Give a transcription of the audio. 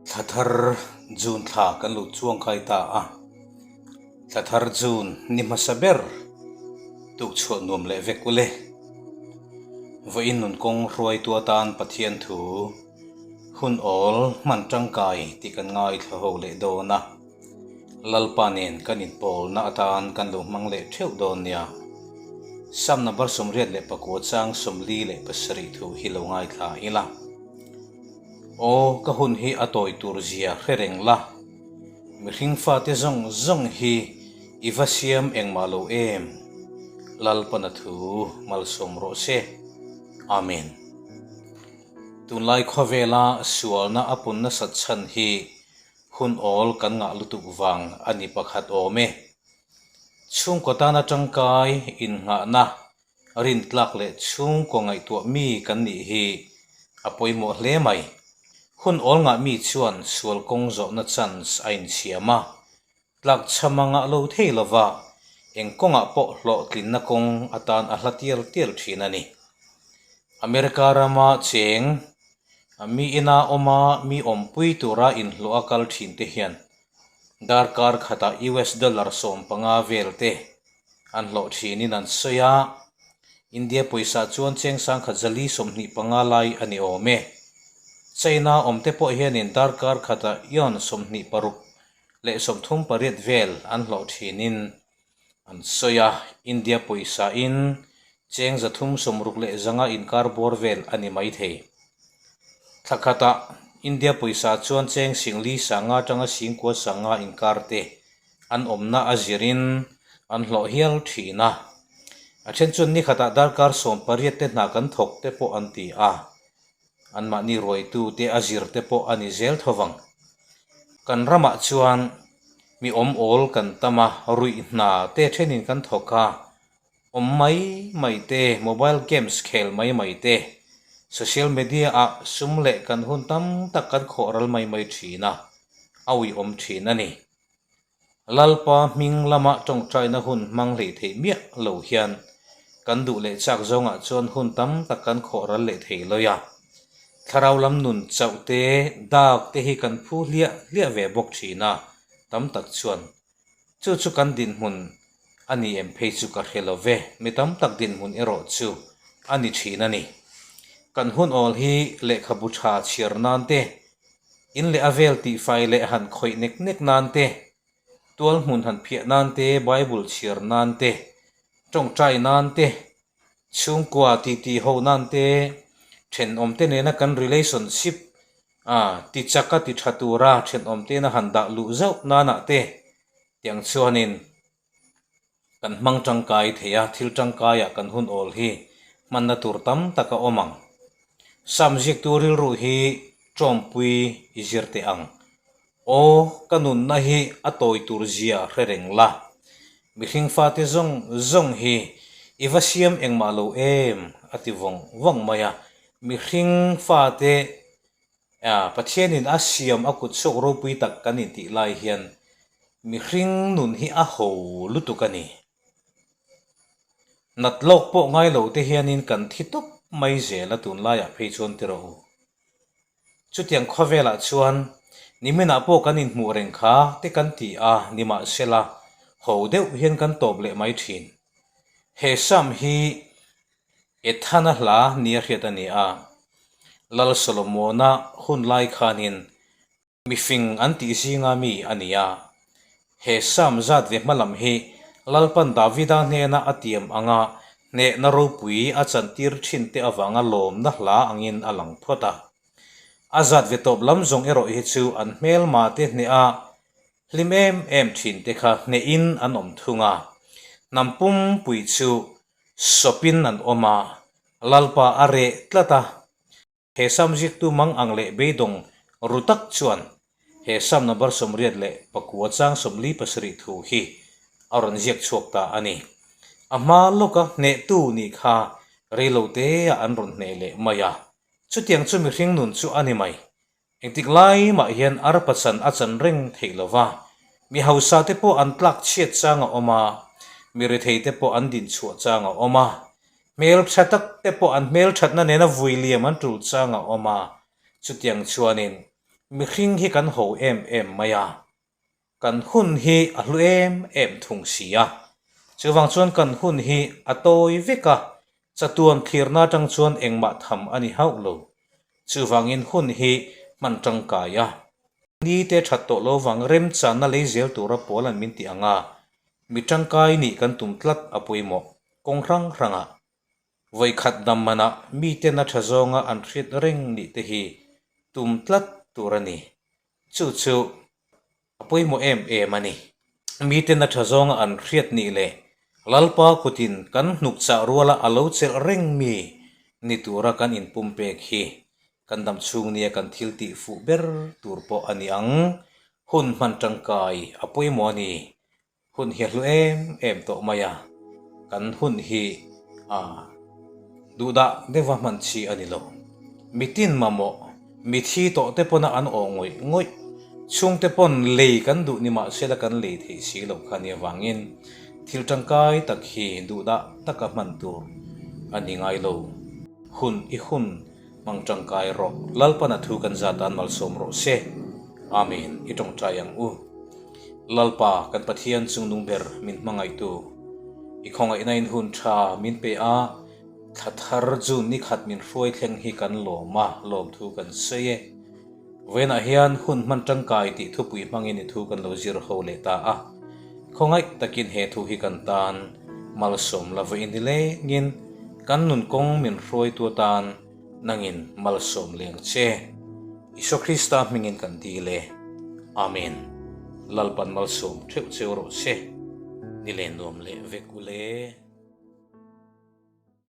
Thla thar June thla kan lo chuangkai ta a, thla thar June ni hmasa ber tuk chhuah nuam leh vek ule. Vawiin nun kawng hruaitu atan Pathian thu hun awl hman tangkai tih kan ngaithla ho leh dawn a. Lalpa nen kan inpawlna atan kan lo hmang leh theuh dawn nia. Sam number 84 chang 47 thu hi lo ngaithla ila. Aw, ka hun hi a tawi tur zia hre reng la. Mihring fate zawng zawng hi i va siam engmah lo em? Lalpana thu malsawm rawh se. Amen. Tunlai khawvela sualna a pun nasat chhan hi Hun awl kan ngah lutuk vang a ni pakhat awm e. Chhungkaw tana tangkai innghahna, rintlak leh chhungkaw ngaihtuah mi kan nih hi a pawimawh hle mai. Hun awl ngah mi chuan sual kawng zawhna chance a insiam a, tlak chham a ngah lo thei lova, eng kawngah pawh hlawhtlinna kawng atan a hla tial tial thin a ni. America rama cheng Mi ina awma mi awmpui tura inhlawh a kal thin te hian darkar khatah US dollar 15 vel te an hlawh thinin an sawi a, India pawisa chuan cheng 1025 lai a ni awm e. China awm te pawh hianin darkar khatah yuan 26 leh 38 vel an hlawh thinin An sawi a, India pawisa in cheng 365 inkar bawr vel a ni mai thei. Thla khatah India pawisa chuan cheng 4,500 atanga 9,500 inkar te an awmna a zirin an hlawh hial thin a. A then chuan ni khatah darkar 18 te hna kan thawk te pawh an ti a, anmahni ruaitu te a zir te pawh a ni zel tho vang. Kan ramah chuan mi awm awl kan tam a, ruih hna te thenin kan thawk a, awm mai mai te, mobile games khel mai mai te, social media ah sum leh kan hun tam tak kan khawh ral mai mai thin a, a uiawm thin a ni. Lalpa hming lama tawngtaina hun hmang hlei theih miah lo hian kan duh leh chak zawngah chuan hun tam tak kan khawh ral leh thei lawi a. Thlarau lam nun chauh te, dak te hi kan phu hliah hliah ve bawk thin a, tam tak chuan chu chu kan dinhmun a ni em phei chu ka hre lo ve, mi tam tak dinhmun erawh chu a ni thin a ni. Kan hun awl hi lehkhabu tha chhiar nan te, In leh a vel tihfai leh han khawih nek nek nan te, tual hmun han phiah nan te, Bible chhiar nan te, tawngtai nan te, chhungkua titi ho nan te, thenawm te nena kan relationship a ti chak a ti tha tura thenawm tena han dah luh zauh nanah te tiang chuanin Kan hmang tangkai thei a, thil tangkaiah kan hun awl hi hmanna tur tam tak a awm ang. Sam ziaktu rilru hi tawmpui i zir teh ang. Aw, ka nunna hi a tawi tur zia hre reng la. Mihring fate zawng zawng hi i va siam engmah lo em? a ti vawng vawng mai a. Mihring fate Pathianin a siam a kut chhuak ropui tak kan intih lai hian mihring nun hi a ho lutuk a ni. Nat lawk pawh ngai lo te hianin kan thi tawp mai zel a tunlaiah phei chuan ti rawh u. Chutiang khawvelah chuan niminah pawh kan inhmuh reng kha te kan ti a, nimahsela ho deuh hian kan tawp leh mai thin. He Sam hi Ethana hla nia hriat a ni a, Lal Solomona hun lai khanin mifing an tih zinga mi a ni a. He Sam zat ve hma lam hi Lalpan Davida hnena a tiam anga hnehna ropui a chantir thin te avanga lawmna hla angin a lang phawt a. A zat ve tawp lam zawng erawh hi chu an hmelma te hneha hlim em em thin te kha hnehin an awm thung a, hnam pumpui chu Sawpin an awm a, Lalpa a reh tlat a. He Sam ziktu mang ang leh beidawng ru tak chuan he Sam number 89 chang 47 thu hi a rawn ziak chhuak ta a ni. A hma lawka hnehtu nih kha reiloteah an rawn hneh leh mai a, chutiang chu mihring nun chu a ni mai. Engtik lai mah hian arpa chan a chan reng theih lo va, mi hausa te pawh an tlak chhiat chang a awm a, mi rethei te pawh an din chhuah chang a awm a, hmel tha tak te pawh an hmel thatna nena vui liam an tul chang a awm a, chutiang chuanin Mihring hi kan ho em em mai a, kan hun hi a hlu em em thung si a. Chuvang chuan kan hun hi a tawi vek a, chatuan thlirna atang chuan engmah tham a ni hauh lo. Chuvangin hun hi hman tangkai a, ni te that tawh lo vang remchanna lei zel tura pawl an min tih ang a, mi tangkai nih kan tum tlat a pawimawh kawng hrang hrangah. Vawikhat dam manah miten a tha zawnga an hriat reng nih te hi tum tlat tur a ni. Chu chu a pawimawh em em a ni. Miten a tha zawnga an hriat nih leh Lalpa kutin kan hnuk chah ruala a lo chelh reng mi ni tura kan inpumpek hi kan dam chhung nia kan thil tih fuh ber tur pawh a ni ang. Hun hman tangkai a pawimawh a ni. Hun hi a hlu em em tawh mai a, kan hun hi a duhdah deuha hman chi a ni lo. Mitin mamawh, mithi tawh te pawna an awh ngawih ngawih, chhungte pawn lei kan duh ni mahsela kan lei theih si loh kha nia vangin thil tangkai tak hi duhdah taka hman tur a ni ngai lo. Hun i hun Hmang tangkai rawh, Lalpan a thu kan zat an malsawm rawh se. Amen, i tawngtai ang u. Lalpa, kan Pathian chungnung ber min hmangaihtu, i khawngaihna in hun tha min pe a, thla thar June ni khat min hruai thleng hi kan lawm a, lawmthu kan sawi e. Vawiinah hian hun hman tangkai tih thupui hmangin i thu kan lo zir ho leh ta a. Khawngaih takin he thu hi kan tan malsawm la vawiin nilengin kan nun kawng min hruaitu atan nangin malsawm leng che. Isua Krista hmingin kan dil e. Amen. Lalpan malsawm theuh cheu rawh se. Nilen nuam leh vek u le.